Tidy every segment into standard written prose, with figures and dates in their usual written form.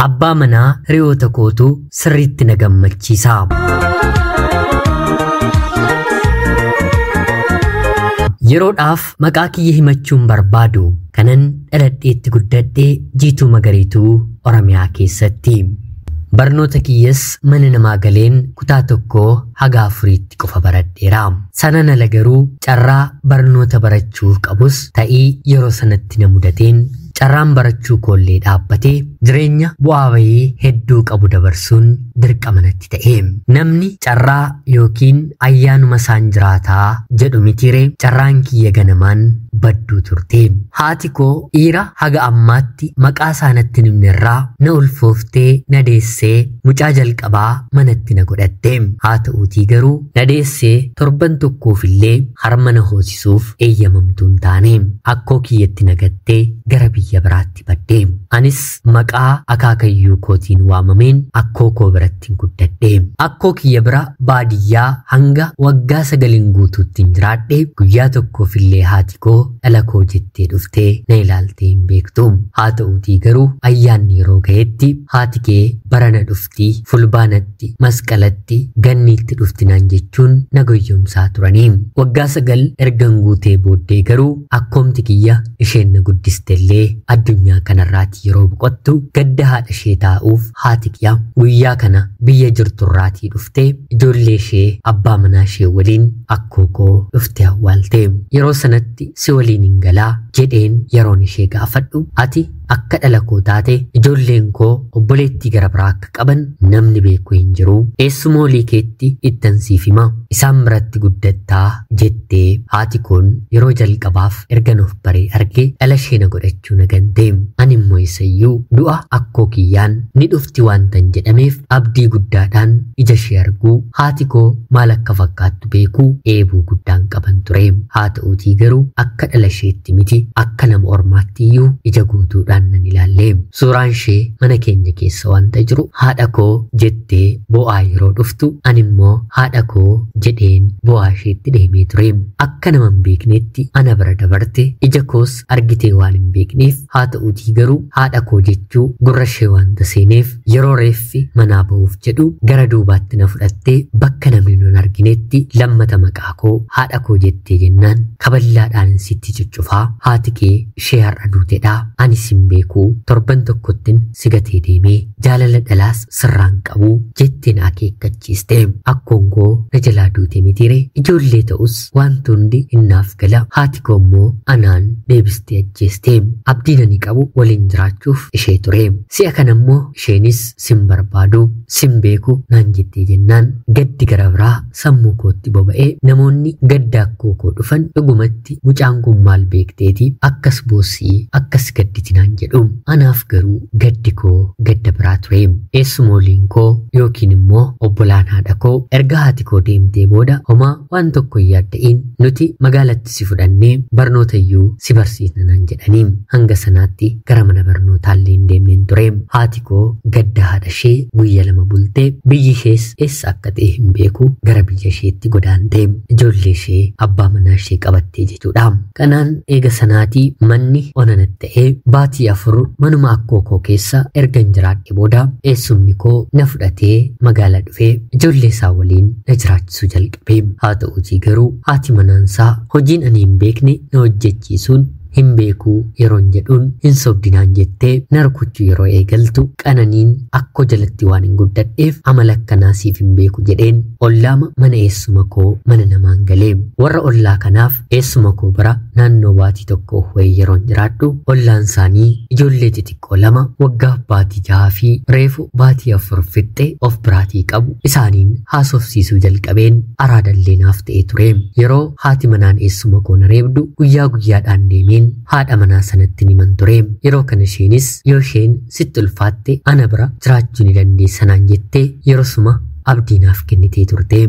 Abbaa manaa hiriyoota kootu sirriitti na gammachiisa. Yeroodhaaf maqaa kiyya himachuun barbaadu kanan dhaladheetti guddadhee Jiituu Magariituu Oromiyaa keessatti. Barnoota kiyyas mana namaa galeen kutaa tokkoo haga afuriitti qofa baradheera. Sanaan ala garuu carraa barnoota barachuuf qabus ta'ii yeroo sanatti na mudateen carraan barachuu koollee dhaabbatee jireenya bu'aa bayii hedduu qabu dabarsuun dirqama natti ta'e. Namni carraa yookiin ayyaanuma isaan jiraataa jedhu mitiiree carraan kiyya ganamaan badduu turte. Haati koo dhiira haga ammaatti maqaa isaa natti hin himne irraa na ulfooftee na deessee mucaa jalqabaa manatti na godhatte. Haa ta'uutii garuu na deessee torban tokkoof illee harma na hoosisuuf eeyyamamtuu hin taane. Akkoo kiyyatti na gattee gara biyya biraatti badde. Anis maqaa akaakayyuu kootiin waamameen akkoo koo biratti guddadhe. Akkoo kiyya bira baadiyyaa hanga waggaa 9 guutuutti hin jiraadhe. Guyyaa tokkoof illee haati koo dhala koo jettee dhuftee na ilaaltee hin beektu. Haa ta'uutii garuu ayyaanni yeroo ga'etti haati kee barana dhufti, fulbaanatti, masqalatti, ganniitti dhufti naan jechuun na goyyomsaa turanii. Waggaa 9 ergan guutee booddee garuu akkoomti kiyya isheen na guddiste illee addunyaa kanarraati yeroo boqottu gadda haadha ishee taa'uuf haati kiyya guyyaa kana biyya jirturraatii dhuftee ijoollee ishee abbaa manaa ishee waliin akkoo koo dhuftee awwaalte. Yeroo sanatti si waliin hin galaa jedheen yeroon ishee gaafadhu, ati akka dhala koo taate ijoolleen koo obboleettii gara biraa akka qaban namni beeku hin jiru, eessuma olii keetti ittan siif hima, isaan biratti guddattaa jettee haati kun yeroo jalqabaaf erga of baree arge dhala ishee na godhachuu na gante. Ani immoo isayyuu du'a akkoo kiyyaan ni dhufti waantan jedhameef abdii guddaadhaan ija ishee arguu, haati koo maal akka fakkaattu beekuu eebuu guddaan qaban ture. Haa ta'uutii garuu akka dhala isheetti miti, akka nama ormaatti iyyuu ija guutuudhaan nan ilaalle. Suuraan ishee mana keenya keessa wanta jiru haadha koo jettee bo'aa yeroo dhuftu ani immoo haadha koo jedheen bo'aa isheetti deemee ture. Akka nama hin beeknetti ana bira dabarte, ija koos argitee waan hin beekneef. Haa ta'uutii garuu haadha koo jechuu gurra ishee wanta seeneef yeroo reeffi manaa ba'uuf jedhu gara duubaatti na fudhattee bakka namni nun arginetti lammata maqaa koo haadha koo jettee jennaan kaballaadhaan sitti cuccufaa, haati kee ishee har'a duutedha, ani sin beekuu, torban tokkottin si gatee deemee jaalala dhalaas sirraan qabu jettee na akeekkachiiste. Akkoon koo na jalaa duute mitiire, ijoollee ta'us wanti hundi innaaf gala. Haati koo immoo anaan deebistee ajjeeste. Abdiin ani qabu waliin jiraachuuf ishee ture. Si'a kana immoo isheenis sin barbaadu, sin beeku naan jettee jennaan gaddi gara biraa sammuu kootti boba'ee namoonni gadda akkoo koo dhufan dhugumatti mucaan kun maal beekteeti akkas boossii akkas gadditi naan jedhu. Anaaf garuu gaddi koo gadda biraa ture. Eessuma oliin koo yookiin immoo obbolaan haadha koo erga haati koo deemtee booda homaa waan tokko hin yaadda'in, nuti magaalatti si fudhannee barnoota iyyuu si barsiisna naan jedhanii hanga sanaatti gara mana barnootaallee hin deemneen ture. Haati koo gadda haadha ishee guyya 2 bultee biyyi ishees eessa akka ta'e hin beeku gara biyya isheetti godaante, ijoollee ishee abbaa manaa ishee qabattee jechuudha. Kanaan eega sanaatii manni onanatti ta'ee baatii 4 manuma akkoo koo keessa ergan jiraadhe booda eessumni koo na fudhatee magaalaa dhufee ijoollee isaa waliin na jiraachisuu jalqabe. Haa ta'uutii garuu haati manaansaa hojiin ani hin beekne na hojjechiisuun hin beekuu yeroon jedhuun hin sobdinaan jettee na rukuchuu yeroo eegaltu qananiin akkoo jalatti waan hin guddadheef amala akkanaa siif hin beeku jedheen ollaama mana eessuma koo mana namaan galee. Warra ollaa kanaaf eessuma koo bira naannoo baatii tokko wayii yeroon jiraadhu ollaan isaanii ijoollee xixiqqoo lama waggaa baatii 6 fi reefu baatii 4 fixxe of biraatii qabu. Isaaniin haasofsiisuu jalqabeen araadallee naaf ta'e ture. Yeroo haati manaan eessuma koo na reebdu guyyaa guyyaadhaan deemeen haadha manaa sanatti himan ture. Yeroo kana isheenis yoo isheen sitti ulfaatte ana bira jiraachuu ni dandeessa naan jettee yeroo suma abdii naaf kennitee turte.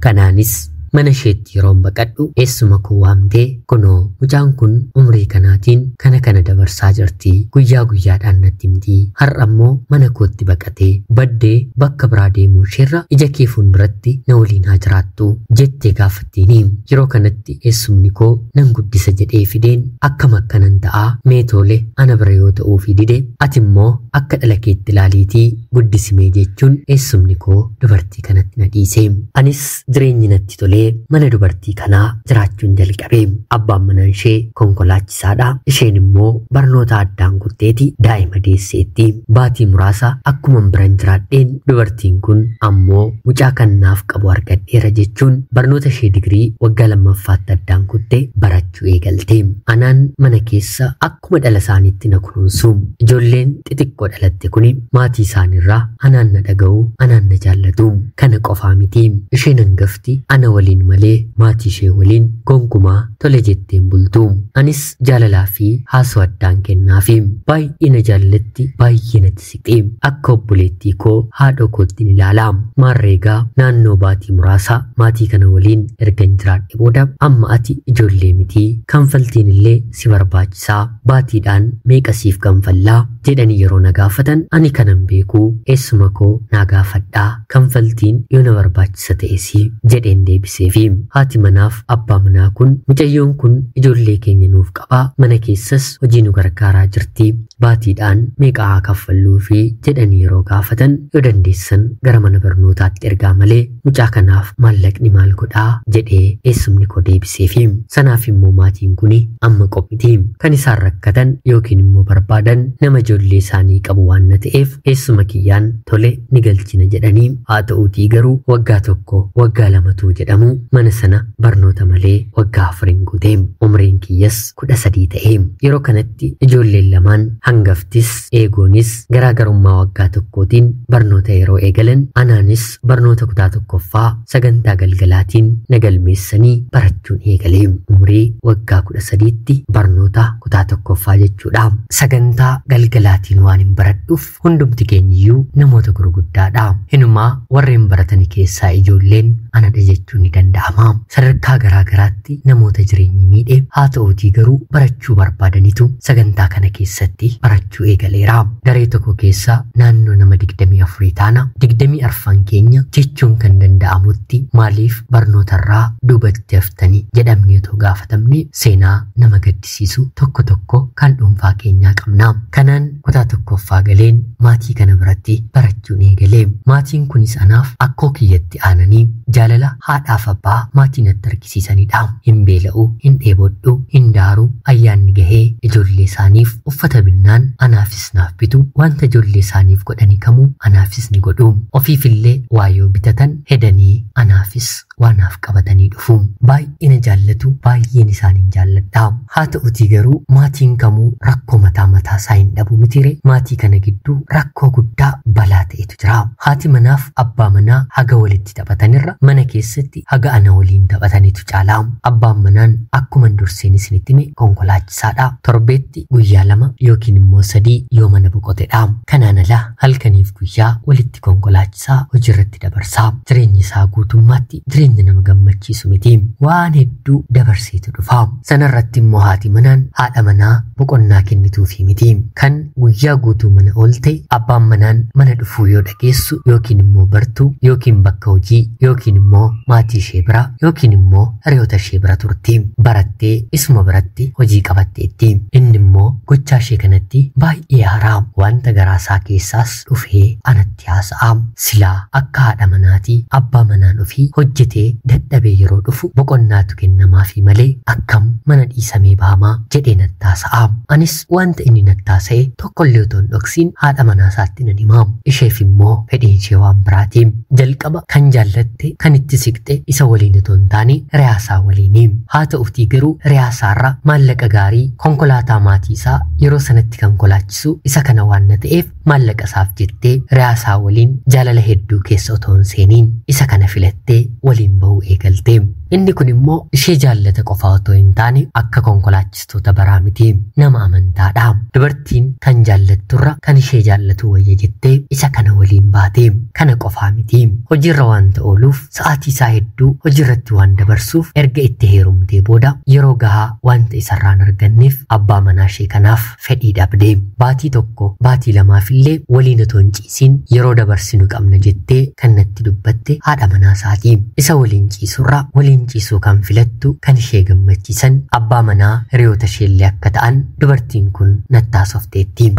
Kanaanis Mana isheetti yeroon baqadhu eessuma koo waamtee, kunoo mucaan kun umrii kanaatiin kana kana dabarsaa jirti, guyyaa guyyaadhaan natti himti, har'a immoo mana kootti baqatee baddee bakka biraa deemuu isheerra ija kee fuulduratti na waliin haa jiraattu jettee gaafattiini. Yeroo kanatti eessumni koo nan guddisa jedhee fideen akkam akkanan ta'aa, mee tole ana bira yoo ta'uufii dide ati immoo akka dhala keetti ilaaliitii guddisimee jechuun eessumni koo dubartii kanatti na dhiise. Anis jireenyi natti tolee mana dubartii kanaa jiraachuun jalqabe. Abbaan manaa ishee konkolaachisaadha. Isheen immoo barnoota addaan kutteeti daa'ima deesseetti. Baatii muraasa akkuma biran jiraadheen dubartiin kun ammoo mucaa kan naaf qabu argadheera jechuun barnoota ishee digirii waggaa lammaffaatti addaan kutte barachuu eegalte. Anaan mana keessa akkuma dhala isaaniitti na kunuunsu. Ijoolleen xixiqqoo dhalatte kuni maatii isaaniirraa anaan na dhaga'u, anaan na jaallatu. Kana qofaa miti. Isheen hangafti ana waliin malee maatii ishee waliin gonkumaa tole jetteen bultu. Anis jaalalaa fi haasoo addaan kennaafi. Baay'ee na jaallatti, baay'ee natti siqxe. Akka obboleettii koo haadha kootti ni ilaala. Maarreegaa naannoo baatii muraasa maatii kana waliin ergan jiraadhe booda amma ati ijoollee miti, kanfaltiin illee si barbaachisaa, baatiidhaan meeqa siif kanfallaa jedhanii yeroo na gaafatan ani kanan beeku eessuma koo naa gaafadhaa, kanfaltiin yoo na barbaachisa ta'esi jedheen deebiseefi. Haati manaaf abbaa manaa kun mucayyoon kun ijoollee keenya nuuf qabaa, mana keessas hojii nu gargaaraa jirti, baatiidhaan meeqa haa kaffalluufi jedhanii yeroo gaafatan yoo dandeessan gara mana barnootaatti ergaa malee mucaa kanaaf maallaqni maal godhaa jedhee eessumni koo deebiseefi. Sanaaf immoo maatiin kuni amma qophiti. Kan isaan rakkatan yookiin immoo barbaadan nama ijoollee isaanii qabu waan na ta'eef eessuma kiyyaan tole ni galchina jedhanii, haa ta'uutii garuu waggaa 1 waggaa 2 jedhamu mana sana barnoota malee waggaa 4 guute. Umriin kiyyas 13 ta'e. Yeroo kanatti ijoolleen lamaan hangaftis eegoonis garaagarummaa waggaa 1tiin barnoota yeroo eegalan anaanis barnoota kutaa 1ffaa sagantaa galgalaatiin na galmeessanii barachuun eegale. Umrii waggaa 13tti barnoota kutaa 1ffaa jechuudha. Sagantaa galgalaatiin waan hin baradhuuf hundumti keenyiyyuu namoota gurguddaadha. Hinumaa warreen baratanii keessaa ijoolleen anadha jechuun ni danda'ama. Sadarkaa garaagaraatti namoota jireenyi miidhe haa ta'uutii garuu barachuu barbaadanitu sagantaa kana keessatti barachuu eegaleera. Daree tokko keessa naannoo nama 24 taana, 24 keenya jechuun kan danda'amutti maaliif barnootarraa duubatti haftanii jedhamne otoo gaafatamne seenaa nama gaddisiisu tokko tokko kan dhuunfaa keenyaa qabna. Kanaan kutaa 1ffaa galeen maatii kana biratti barachuun eegale. Maatiin kunis anaaf akkoo kiyyatti aananii jaalala haadhaaf abbaa maatii natti argisiisanidha. Hin beela'u, hin dheebodhu, hin daaru, ayyaanni gahee ijoollee isaaniif uffata binnaan anaafis naaf bitu, wanta ijoollee isaaniif godhani kamuu anaafis ni godhu. Ofiifillee waa yoo bitatan hedanii anaafis waanaaf qabatanii dhufu. Baay'ee na jaallatu, baay'een isaaniin jaalladha. Haa ta'utii garuu maatiin kamuu rakkoo mataa mataa isaa hin dhabu mitire. Maatii kana gidduu rakkoo guddaa balaa ta'etu jira. Haati manaaf abbaa manaa haga walitti taphatanirra mana keessatti haga ana waliin taphatanitu caala. Abbaan manaan akkuma durseen isinitti hime konkolaachisaadha. Torbeetti guyyaa 2 yookiin immoo 3 yoo mana boqotedha. Kanaan ala halkaniif guyyaa walitti konkolaachisaa hojiirratti dabarsaa. Jireenyi isaa guutummaatti jireenya nama gammachiisu miti. Waan hedduu dabarseetu dhufa. Sanarratti immoo haati manaan haadha manaa boqonnaa kennituufi miti. Kan guyyaa guutuu mana oolte abbaan manaan mana dhufuu yoo dhageessu yookiin immoo bartuu yookiin bakka hojii yookiin immoo maatii ishee bira yookiin immoo hiriyoota ishee bira turti. Barattee isuma biratti hojii qabatteetti. Inni immoo gochaa ishee kanatti baay'ee haaraa wanta garaasaa keessaas dhufee anatti haasa'a. Silaa akka haadha manaatii abbaa manaan ofii hojjetee dadhabee yeroo dhufu boqonnaatu kennamaafi malee akkam mana dhiisamee bahamaa jedhee natti haasa'a. Anis wanta inni natti haasa'e tokkollee otoo hin dhoksiin haadha manaa isaatti nan himaa. Isheef immoo fedhiin ishee waan biraati. Jalqaba kan jaallatte kan itti siqxe isa waliin otoo hin taane hiriyaasaa waliini. Haa ta'uutii garuu hiriyaasaarra maallaqa gaarii konkolaataa maatii isaa yeroo sanatti kan kolaachisu isa kana waan na ta'eef maallaqa isaaf jettee hiriyaasaa waliin jaalala hedduu keessa otoo hin seeniin isa kana filattee waliin bahuu eegalte. Inni kun immoo ishee jaallata qofa otoo hin taane akka konkolaachistoota baraa miti. Nama amantaadha. Dubartiin kan jaallatturra kan ishee jaallatu wayya jettee isa kana waliin baate. Kana qofaa miti. Hojiirra waanta ooluuf sa'aatii isaa hedduu hojiirratti waan dabarsuuf erga itti heerumtee booda yeroo gahaa wanta isarraan arganneef abbaa manaa ishee kanaaf fedhii dhabde. Baatii tokko baatii lamaafillee waliin otoo hin ciisiin yeroo dabarsinu qabna jettee kan natti dubbatte haadha manaa isaati. Isa waliin ciisurra waliin ciisuu kan filattu kan ishee gammachiisan abbaa manaa hiriyoota isheellee akka ta'an dubartiin kun natti haasofteetti.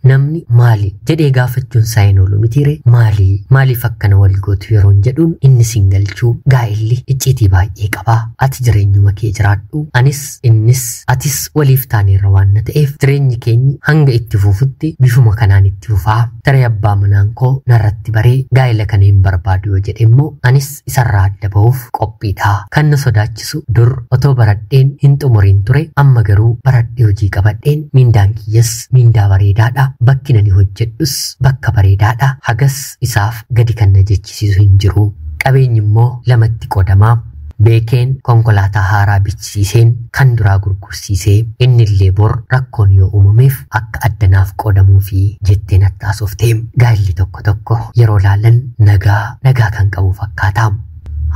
Namni maali jedhee gaafachuun isaa hin oolu mitiire maali maaliif akkana wal gootu yeroon jedhuun inni sin galchuu gaa'elli icciitii baay'ee qabaa ati jireenyuma kee jiraadhu anis innis atis waliif taaneerra waan na ta'eef jireenyi keenyi hanga itti fufutti bifuma kanaan itti fufaa taree abbaa manaan koo narratti baree gaa'ela kana hin barbaadu yoo jedhe immoo anis isarraa adda ba'uuf qophiidha kan na sodaachisu dur otoo baradheen hin xumuriin ture amma garuu baradhee hojii qabadheen miindaan kiyyas miindaa bareedaadha. Bakki nani hojjedhus bakka bareedaadha. Hagas isaaf gadi kan na jechisiisu hin jiru. Qabeenyi immoo lamatti qoodamaa. Beekeen konkolaataa haaraa bichisiiseen kan duraa gurgursiisee innillee bor rakkoon yoo uumameef akka addanaaf qoodamuufi jettee natti haasofte. Gaa'elli tokko tokko yeroo laalan nagaa nagaa kan qabu fakkaata.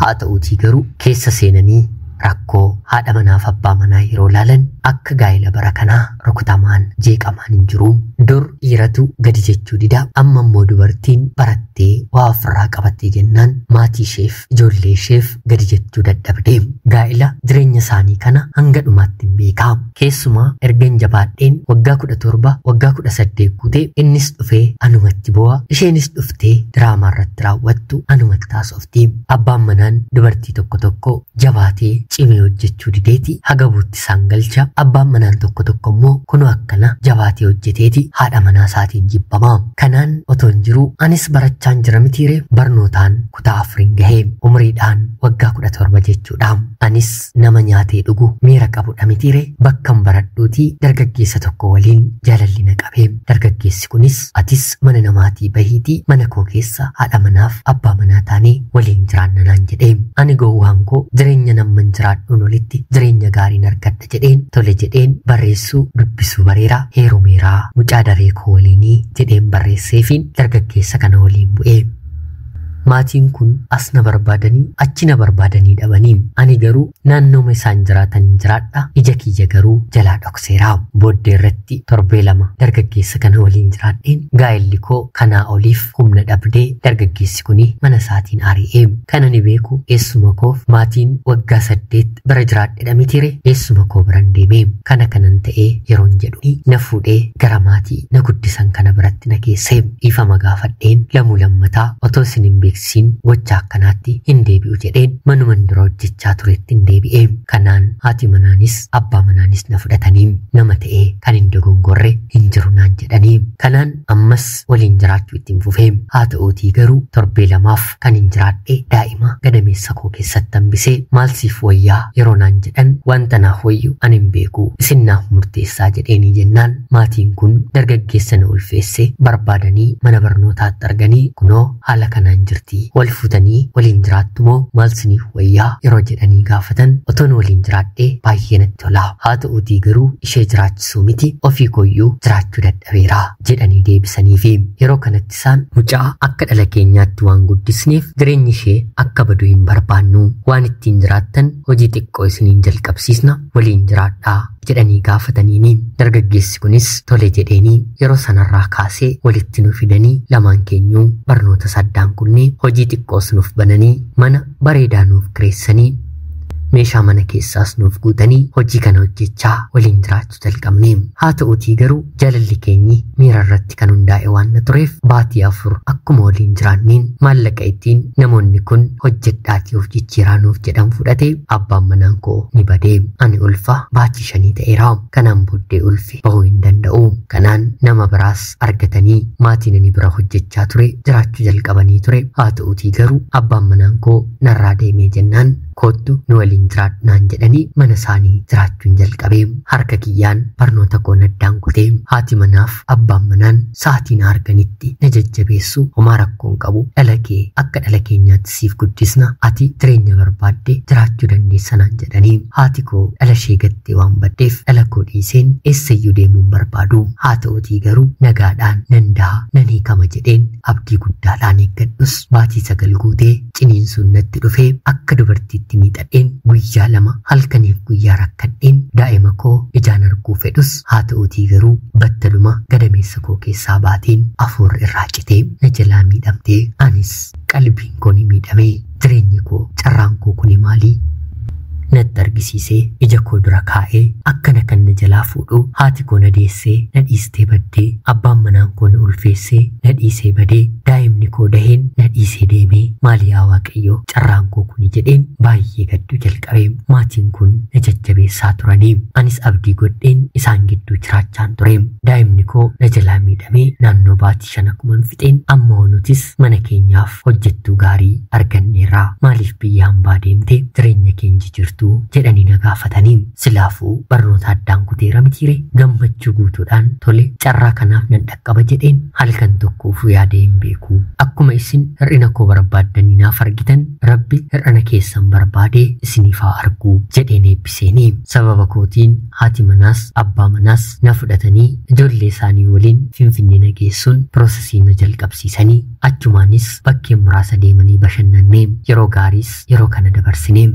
Haa ta'uutii garuu keessa seenanii rakkoo haadha manaaf abbaa manaa yeroo laalan akka gaa'ela bara kanaa rukutamaan jeeqamaan hin jiru. Dur dhiiratu gadi jechuu dida amma immoo dubartiin barattee waa ofirraa qabattee jennaan maatii isheef ijoollee isheef gadi jechuu dadhabde. Gaa'ela jireenya isaanii kana hanga dhumaatti hin beekaa. Keessumaa ergan jabaadheen waggaa 17 waggaa 18 guutee innis dhufee anumatti bu'a isheenis dhuftee diraamaa irratti raawwattu anumatti haasofti. Abbaan manaan dubartii tokko tokko jabaatee cimee hojjechuu dideeti haga buutti isaan galcha. Abbaan manaan tokko tokko immoo kunoo akkana jabaatee hojjeteeti haadha manaa isaatiin jibbama. Kanaan otoo hin jiru anis barachaan jira mitiire barnootaan kutaa 4 gahee umriidhaan waggaa 17 jechuudha. Anis nama nyaatee dhugu miira qabudha mitiire bakkan baradhuutii dargaggeessa tokko waliin jaalalli na qabe. Dargaggeessi kunis atis mana namaatii bahiitii mana koo keessa haadha manaaf abbaa manaa taanee waliin jiraanna naan jedhe. Ani gowwaan koo jireenya namman jiraadhuun olitti jireenya gaariin argadha jedheen tole jedheen barreessuu dubbisuu bareeraa heerumeeraa mucaa daree koo waliinii jedheen barreesseefiin dargaggeessa kana waliin bu'ee. Maatiin kun as na barbaadanii achi na barbaadanii dhabanii ani garuu naannooma isaan jiraatan jiraadha ija kiyya garuu jalaa dhokseera. Booddee irratti torbee 2 dargaggeessa kana waliin jiraadheen gaa'elli koo kanaa oliif humna dhabdee dargaggeessi kuni mana isaatiin ari'ee. Kana ni beeku eessuma koof maatiin waggaa 8 bira jiraadhedha mitiire eessuma koo biran deemee kana kanan ta'ee yeroon jedhu na fuudhee gara maatii na guddisan kana biratti na geesse. Dhiifama gaafadheen lamuu lammataa otoo isin hin beeksisin gocha akkanaatti hin deebi'u jedheen manuman dura hojjechaa turetti hin deebi'e. Kanaan haati manaanis abbaa manaanis na fudhatanii nama ta'ee kan hin dogongorre hin jiru naan jedhanii. Kanaan ammas waliin jiraachuu ittiin fufee. Haa ta'uutii garuu torbee 2 kan hin jiraadhe daa'ima gadameessa koo keessatti hambisee maal siif wayyaa yeroo naan jedhan wanta naaf wayyu ani hin beeku isin naaf murteessaa jedheenii jennaan maatiin kun dargaggeessa na ulfeesse barbaadanii mana barnootaatti arganii kunoo haala kanaan jirti. Wal fuutanii waliin jiraattu moo maal siniif wayyaa yeroo jedhanii gaafatan otoon waliin jiraadhee baay'ee natti tola. Haa ta'uutii garuu ishee jiraachisuu miti ofii kooyyuu jiraachuu dadhabeera jedhanii deebisaniifi yeroo kanatti isaan mucaa akka dhala keenyaatti waan guddisneef jireenyi ishee akka badu hin barbaannu waan ittiin jiraattan hojii xiqqoo isiniin jalqabsiisna waliin jiraadhaa jedhanii gaafataniini. Dargaggeessi kunis tole jedheenii yeroo sanarraa kaasee walitti nu fidanii lamaan keenyuu barnoota saddaan kunnee hojii xiqqoos nuuf bananii mana bareedaa nuuf kireessanii meeshaa mana keessaas nuuf guutanii hojii kana hojjechaa waliin jiraachuu jalqabne. Haa ta'uutii garuu jaalalli keenyi miira irratti kan hundaa'e waan na tureef baatii 4 akkuma waliin jiraanneen maallaqa ittiin namoonni kun hojjedhaatii of jijjiiraa nuuf jedhan fudhate abbaan manaan koo ni badee. Ani ulfa baatii 5 ta'eera. Kanaan booddee ulfi bahuu hin danda'u. Kanaan nama biraas argatanii maatiin ani bira hojjechaa ture jiraachuu jalqabanii ture. Haa ta'uutii garuu abbaan manaan koo narraa deemee jennaan Koottu nu waliin jiraadhu naan jedhanii mana isaanii jiraachuun jalqabee harka kiyyaan barnoota koo naddaan kutee haati manaaf abbaan manaan sa'aatii na arganitti na jajjabeessu. Homaa rakkoon qabu, dhala kee akka dhala keenyaatti siif guddisna, ati jireenya barbaadde jiraachuu dandeessa naan jedhanii. Haati koo dhala ishee gattee waan baddeef dhala koo dhiiseen eessayyuu deemuun barbaadu. Haa ta'utii garuu nagaadhaan nan daha, nan hiikama jedheen abdii guddaadhaan eeggadhus baatii 9 guutee ciniinsuun natti dhufee akka dubartiitti miidhadheen guyyaa 2 halkaniif guyyaa rakkadheen daa'ima koo ijaan arguu fedhus haa ta'utii garuu battaluma gadameessa koo keessaa baateen afuur irraa citee na jalaa miidhamtee anis qalbiin koo ni miidhamee jireenyi koo carraan koo kuni maalii natti argisiisee ija koo dura kaa'ee akkana kan na jalaa fuudhu. Haati koo na deessee na dhiistee baddee, abbaan manaan koo na ulfeessee na dhiisee badee, daa'imni koo daheen na dhiisee deemee, maali yaa Waaqayyoo carraan koo kuni jedheen baay'ee gadduu jalqabee. Maatiin kun na jajjabeessaa turanii anis abdii godheen isaan gidduu jiraachaan ture. Daa'imni koo na jalaa miidhamee naannoo baatii 5 akkuma hin fixeen amma nutis mana keenyaaf hojjettuu gaarii arganneerraa, maaliif biyya hambaa deemtee jireenya keenya jirtu jedhanii na gaafatanii. Silaafuu barnoota addaan kuteera mitiire, gammachuu guutuudhaan tole carraa kanaaf nan dhaqqaba jedheen halkan tokkoof yaadee hin beeku. Akkuma isin hir'ina koo barbaaddanii naaf argitan Rabbi hir'ina keessan barbaadee isiniif haa argu jedheen eebbiseenii. Sababa kootiin haati manaas abbaa manaas na fudhatanii ijoollee isaanii waliin Finfinnee na geessuun piroosesii na jalqabsiisanii achumaanis bakkee muraasa deemanii bashannannee yeroo gaariis yeroo kana dabarsinee.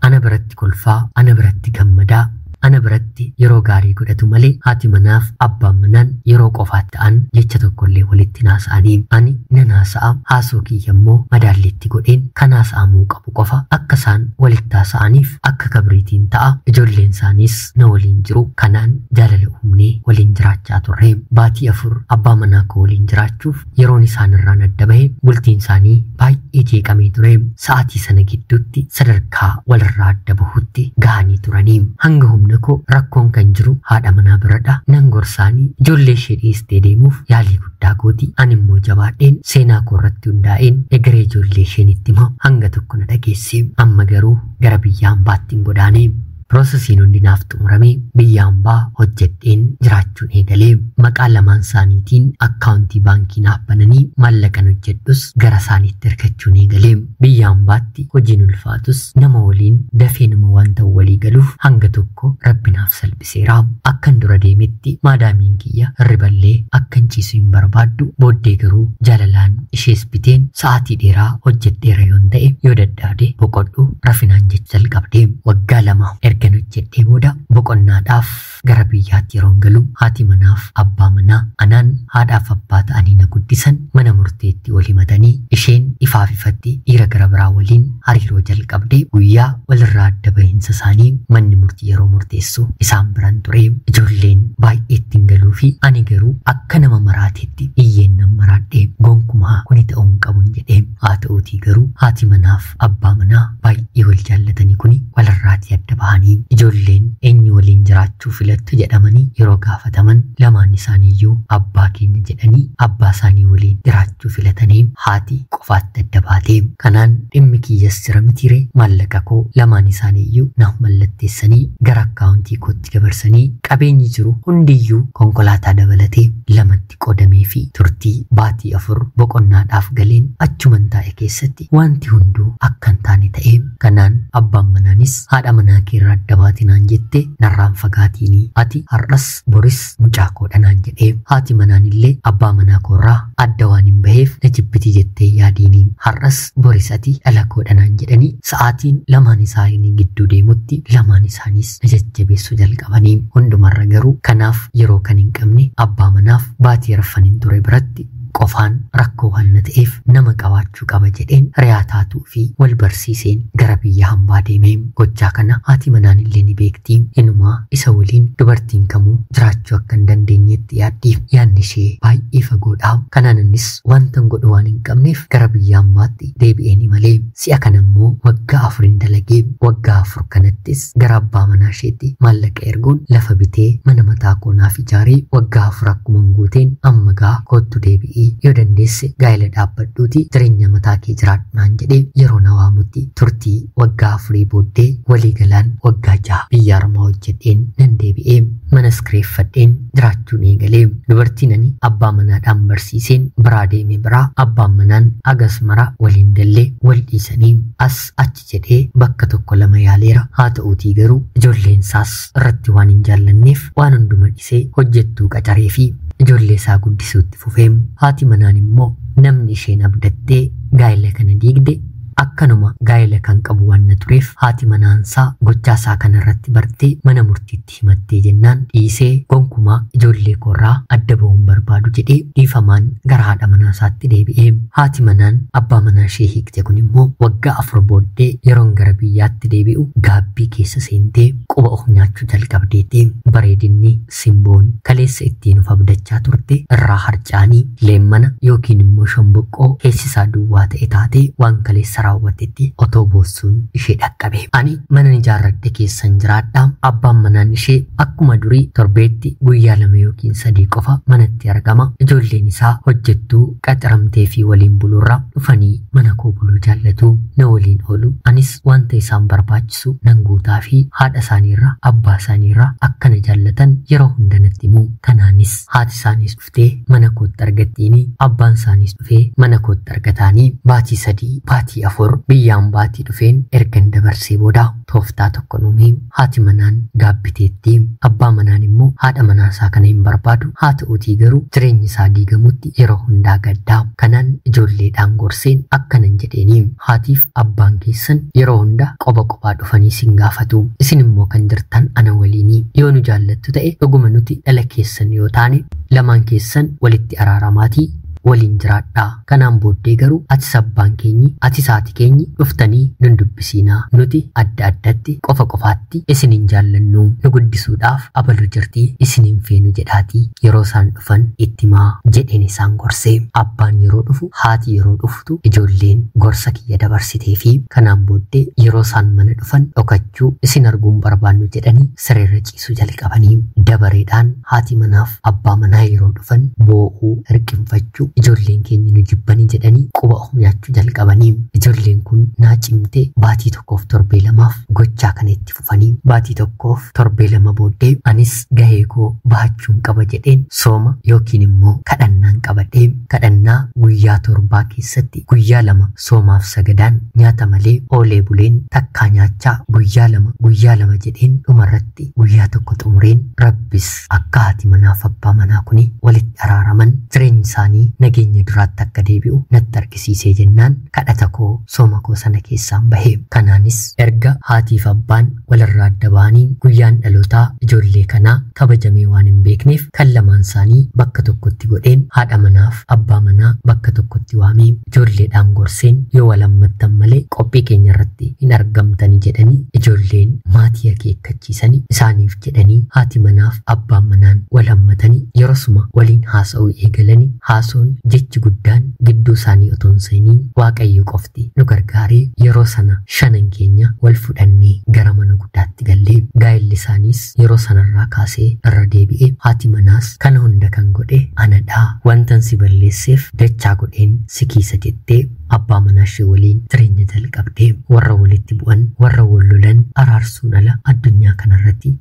Ana biratti kolfaa, ana biratti gammadaa, ana biratti yeroo gaarii godhatu malee haati manaaf abbaan manaan yeroo qofaatti ta'an jecha tokkollee walitti naasa'anii. Ani nan haasa'a, haasoo kiyya immoo madaalliitti godheen kan haasa'amuu qabu qofa akka isaan walitti haasa'aniif akka kabriitiin ta'a. Ijoolleen isaaniis na waliin jiru. Kanaan jaalala uumnee waliin jiraachaa turre. Baatii 4 abbaa manaa koo waliin jiraachuuf yeroon isaan irraan adda bahe bultiin isaanii baay'ee jeeqamee ture. Sa'aatii sana gidduutti sadarkaa walirraa adda bahutti gahanii turanii. Hanga humna koo rakkoon kan jiru haadha manaa biradha. Nan gorsaanii ijoollee ishee dhiistee deemuuf yaalii guddaa gooti. Ani immoo jabaadheen seenaa koo irratti hundaa'een egeree ijoollee isheen itti himu hanga tokko na dhageesse. Amma garuu gara biyya hambaatti hin godaane. Piroosesiin hundi naaf xumuramee biyya hambaa hojjedheen jiraachuun eegalee. Maqaa lamaan isaaniitiin akkaawuntii baankii naaf bananii maallaqan hojjedhus gara isaaniitti ergachuun eegalee. Biyya hambaatti hojiin ulfaatus nama waliin dafee nama waan ta'u walii galuuf hanga tokko Rabbi naaf salphiseera. Akkan dura deemetti maadaamiin kiyya hirriballee akkan ciisu hin barbaaddu. Booddee garuu jaalalaan ishees biteen sa'aatii dheeraa hojjedheera yoon ta'e yoo dadhabde boqodhu rafinaan jecha jalqabde. Waggaa 2 erga hojjedhee booda boqonnaadhaaf gara biyyaatti yeroon galu haati manaaf abbaa manaa anaan haadhaaf abbaa ta'anii na guddisan mana murteetti wal himatanii isheen ifaaf ifatti dhiira gara biraa waliin hariiroo jalqabde. Guyyaa walirraa adda bahiinsa isaanii manni murtii yeroo murteessu isaan biran ture. Ijoolleen baay'ee ittiin galuu fi ani garuu akka nama maraateetti iyyeen nan maraadhe. Gonkumaa kuni ta'uu hin qabun jedhee. Haa ta'uutii garuu haati manaaf abbaa manaa baay'ee wal jaallatanii kuni walirraatii adda bahanii ijoolleen eenyu waliin jiraachuu filattu jedhamanii yeroo gaafataman lamaan isaaniiyyuu abbaa keenya jedhanii abbaa isaanii waliin jiraachuu filatanii haati qofaatti adda baatee. Kanaan dhimmi kiyyas jira mitiire, maallaqa koo lamaan isaaniiyyuu naaf mallatteessanii gara akkaawuntii kootti dabarsanii qabeenyi jiru hundiyyuu konkolaataa dabalatee lamatti qoodamee fi turtii baatii 4 boqonnaadhaaf galeen achuman taa'e keessatti wanti hunduu akka hin taane ta'ee. Kanaan abbaan manaanis haadha manaa keerraa adda baatinaan jette narraan fagaatiinii ati har'as boris mucaa koodha naan jedhee. Haati manaan illee abbaa manaa koorraa adda waan hin baheef na jibbitii jettee yaadiinii har'as boris ati dhala koodha naan jedhanii sa'aatiin lamaan isaanii gidduu deemutti lamaan isaaniis na jajjabeessuu jalqabanii. Hundumarra garuu kanaaf yeroo kan hin qabne abbaa manaaf baatii arfaniin ture biratti qofaan rakkoo waan na ta'eef nama qabaachuu qaba jedheen riyaa taatuu fi wal barsiiseen gara biyya hambaa deemee. Gochaa kana haati manaan illee ni beekti. Inumaa isa waliin dubartiin kamuu jiraachuu akka hin dandeenyetti yaaddi. Yaadni ishee baay'ee fagoodha. Kanaan innis wanta godhu waan hin qabneef gara biyya hambaatti deebi'een malee. Si'a kana immoo waggaa 4 dalagee waggaa 4 kanattis gara abbaa manaa isheetti maallaqa erguun lafa bitee mana mataa koo naaf ijaaree waggaa 4 akkuma guuteen amma gaa kootu deebi'ii Ka'ii yoo dandeesse gaa'ela dhaabbadhuuti jireenya mataa kee jiraadhu naan jedhee yeroo na waamutti turtii waggaa 4 booddee waliigalaan waggaa 6 biyya armaa hojjedheen nan deebi'ee manas kireeffadheen jiraachuun eegalee. Dubartiin ani abbaa manaadhaan barsiiseen biraa deeme biraa abbaan manaan agas mara waliin gallee wal dhiisanii as achi jedhee bakka tokko lama yaaleera. Haa ta'uutii garuu ijoolleen isaas irratti waan hin jaallanneef waan hunduma dhisee hojjettuu qacaree fi ijoollee isaa guddisuutti fufee. Haati manaan immoo namni isheen abdattee gaa'ela kana diigde akkanuma gaa'ela kan qabu waan na tureef haati manaansaa gochaa isaa kanarratti bartee mana murtiitti himattee jennaan dhiisee gonkumaa ijoollee koorraa adda ba'uun barbaadu jedhee dhiifamaan gara haadha manaasaatti deebi'ee. Haati manaan abbaa manaa ishee hiikte kun immoo waggaa 4 booddee yeroon gara biyyaatti deebi'u gaabbii keessa seentee quba of nyaachuu jalqabdeetti. Bareedinni simboon kaleessa ittiin of abdachaa turte irraa harcaanii leemmana yookiin immoo shomboqqoo keessisaa duwwaa ta'e taatee waan kaleessa raawwatetti otoo boossuun ishee dhaqqabe. Ani mana ijaarradhe keessan jiraadha. Abbaan manaan ishee akkuma durii torbeetti guyyaa 2 yookiin 3 qofa manatti argama. Ijoolleen isaa hojjettuu qacaramtee fi waliin buluurra dhufanii mana koo buluu jaallatu, na waliin oolu. Anis wanta isaan barbaachisu nan guutaa fi haadha isaaniirra abbaa isaaniirra akkana jaallatan yeroo hunda natti himu. Kanaanis haati isaaniis dhuftee mana kootti argattiini, abbaan isaaniis dhufee mana kootti argataanii baatii 3 baatii 4 biyyaan baatii dhufeen ergan dabarsee booda tooftaa tokko nuumee haati manaan gaabbiteetti. Abbaa manaan immoo haadha manaasaa kana hin barbaadu. Haa ta'uutii garuu jireenyi isaa diigamutti yeroo hundaa gaddaa. Kanaan ijoolleedhaan gorseen akkanan jedheeni, haatiif abbaan keessan yeroo hunda qoba qophaa dhufanii sin gaafatu, isin immoo kan jirtan ana waliinii. Yoo nu jaallattu ta'e dhuguma nuti dhala keessan yoo taane lamaan keessan walitti araaramaatii waliin jiraadhaa. Kanaan booddee garuu atis abbaan keenyi atis haati keenyi dhuftanii nun dubbisiinaa, nuti adda addatti qofa qofaatti isinin jaallannu, nu guddisuudhaaf abalu jirtii isinin feenu jedhaatii yeroo isaan dhufan itti himaa jedheen isaan gorsee. Abbaan yeroo dhufu haati yeroo dhuftu ijoolleen gorsa kiyya dabarsitee fi kanaan booddee yeroo isaan mana dhufan dhokachuu isin arguun barbaannu jedhanii sireerra ciisuu jalqabanii. Dabareedhaan haati manaaf abbaa manaa yeroo dhufan boo'uu, hirqinfachuu, ijoolleen keenya nu jibbanii jedhanii quba of nyaachuu jalqabanii. Ijoolleen kun naa cimtee baatii 1 fi torbee 2 gochaa kana itti fufanii. Baatii 1 fi torbee 2 booddee anis gahee koo bahachuun qaba jedheen sooma yookiin immoo kadhannaan qabadhee kadhannaa guyyaa 7 keessatti guyyaa 2 soomaaf sagadaan nyaata malee oolee buleen takkaa nyaachaa guyyaa 2 guyyaa 2 jedheen dhumarratti guyyaa 1 xumureen Rabbis akka haati manaaf abbaa manaa kuni walitti araaraman jireenyi isaanii nageenya duraatti akka deebi'u natti argisiisee jennaan kadhata koo sooma koo sana keessaan bahe. Kanaanis erga haatiif abbaan walirraa adda ba'anii guyyaan dhalootaa ijoollee kanaa kabajamee waan hin beekneef kan lamaan isaanii bakka tokkotti godheen haadha manaaf abbaa manaa bakka tokkotti waamee ijoolleedhaan gorseen yoo wal hammattan malee qophii keenya irratti hin argamtanii jedhanii ijoolleen maatii akeekkachiisanii isaaniif jedhanii haati manaaf abbaan manaan wal hammatanii yerosuma waliin haasa'uu eegalanii. Haasoon jechi guddaan gidduu isaanii otoo hin seeniin Waaqayyo qofti nu gargaaree yeroo sana 5 keenya wal fudhannee gara mana guddaatti gallee. Gaa'elli isaaniis yeroo sanarraa kaasee irra deebi'e. Haati manaas kana hunda kan godhe anadhaa, wantan si balleesseef dachaa godheen si kiisa jettee abbaa manaa ishee waliin jireenya jalqabdee. Warra walitti bu'an warra wal lolan araarsuun ala addunyaa kanarratti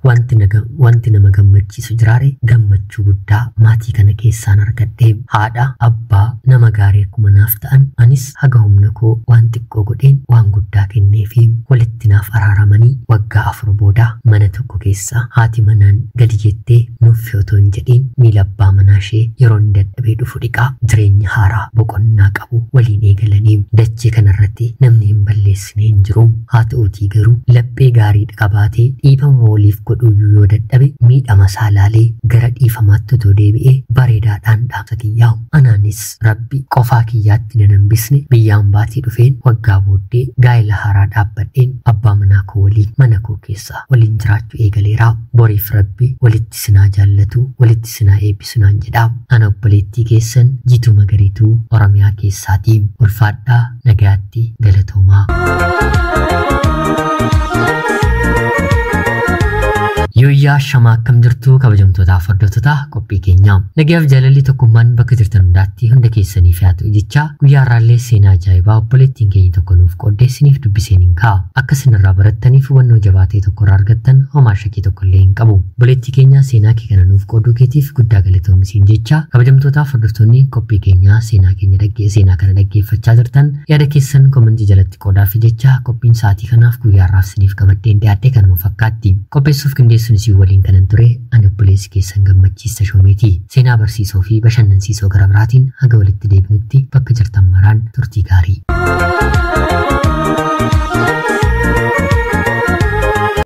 wanti nama gammachiisu jiraare gammachuu guddaa maatii kana keessaan argadhee. Haadha abbaa nama gaarii akkuma naaf ta'an anis haga humna koo waan xiqqoo godheen waan guddaa kennee fi walitti naaf araaramanii waggaa 4 booda mana tokko keessa haati manaan gadi jettee nuuf otoo hin jedhiin miila abbaa manaa ishee yeroo inni dadhabee dhufu dhiqaa jireenya haaraa boqonnaa qabu waliin eegalanii. Dachee kanarratti namni hin balleessine hin jiru. Haa ta'uutii garuu laphee gaarii qabaatee dhiifama waliif godhuyyuu yoo dadhabe miidhama isaa laalee gara dhiifamaatti otoo deebi'ee bareedaadhaan dhaamsa kiyyaa. Anaanis Rabbi qofaa kiyyaatti nan hambisne. Biyyaan baatii dhufeen waggaa booddee gaa'ela haaraa dhaabbadheen abbaa manaa koo waliin mana koo keessa waliin jiraachuu eegaleera. Boriif Rabbi walitti sinaa jaallatu walitti sinaa eebbisu naan jedha. Ana obboleettii keessan Jiituu Magariituu Oromiyaa keessaatii. Ulfaadhaa, nagaatti, galatoomaa. Yooyyaa shamaa akkam jirtu kabajamtootaaf hordoftoota qophii keenya. Nagayaaf jaalalli tokkummaan bakka jirtan hundaatti hunda keessaniif haa ta'u jechaa guyyaa har'aallee seenaa ajaa'ibaa obboleettiin keenya tokko nuuf qooddeessiniif dubbiseen hin ka'a. Akka isinirraa barattaniif hubannoo jabaa ta'e tokko irraa argattan homaa shakkii tokko illee hin qabu. Obboleettii keenya seenaa kee kana nuuf qooduu keetiif guddaa galatoomi jechaa kabajamtootaaf hordoftoonni qophii keenyaa seenaa keenya dhaggee seenaa kana dhaggeeffachaa jirtan yaada keessan komentii jalatti qoodaaf jechaa qophiin sa'aatii kanaaf guyyaa har'aaf isiniif qabadheen dhiyaadhe kanuma fakkaatti. Qopheessuuf qindeessuun isin waliin kanan ture ani obboleessi keessan Gammachiis Tashoomeeti. Seenaa barsiisoo fi bashannansiisoo gara biraatiin haga walitti deebinutti bakka jirtan maraan turtii gaarii.